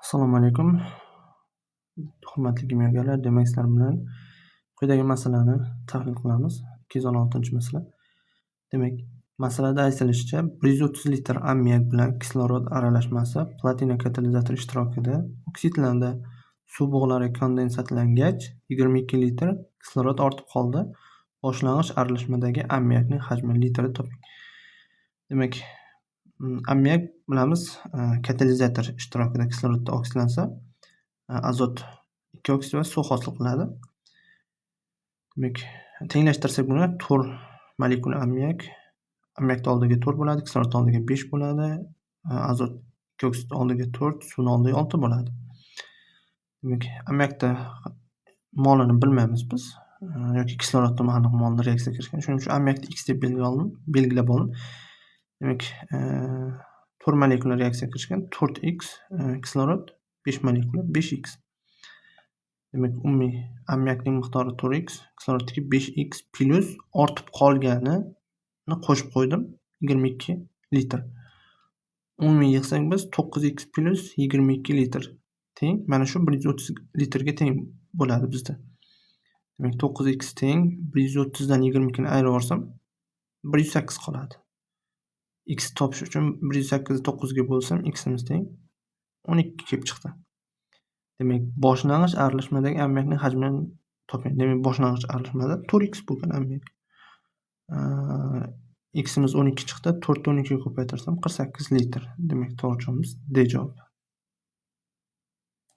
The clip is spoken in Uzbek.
Assalomu alaykum, hurmatli kimyogarlar. Demak, sizlar bilan quyidagi masalani tahlil qilamiz. 216-masala. Demak, masalada aytilishicha, 130 litr ammiak bilan kislorod aralashmasi platina katalizator ishtirokida oksidlandi. Suv bug'lari kondensatlangach, 22 litr kislorod ortib qoldi. Boshlang'ich aralashmadagi ammiakning hajmini litrda toping. Demak, ammiak bilamiz, katalizator ishtirokida kislorodda oksidlansa, azot 2 oksid va suv hosil qiladi. Demak, tenglashtirsak buni 4 molekula ammiak, ammiakni oldiga 4 bo'ladi, kislorod oldiga 5 bo'ladi, azot 2 oksid oldiga 4, suvni oldiga 6 bo'ladi. Demak, ammiakda molini bilmaymiz biz yoki kislorodni aniq molini reaksiyaga kirishgan. Shuning uchun ammiakni X deb belgilab oldim. Demak, 4 molekula reaksiyaga kirishgan, 4x, kislorod 5 molekula 5x. Demak, umumiy ammiakning miqdori 4x, kislorodniki 5x plyus ortib qolganini qo'shib qo'ydim 22 litr. Umumiy yig'sak biz 9x plyus 22 litr teng mana shu 130 litrga teng bo'ladi bizda. Demak, 9x teng 130 dan 22 ni ayirib yuborsam 108 qoladi. X topish uchun 108 ni 9 ga bo'lsam ximiz teng 12 kelib chiqdi. Demak, boshlang'ich aralashmadagi ammiakning hajmini toping. Demak, boshlang'ich aralashmada 4x bo'lgan ammiak. Ximiz 12 chiqdi. 4 ni 12 ga ko'paytirsam 48 litr. Demak, to'g'ri javobimiz D javobi.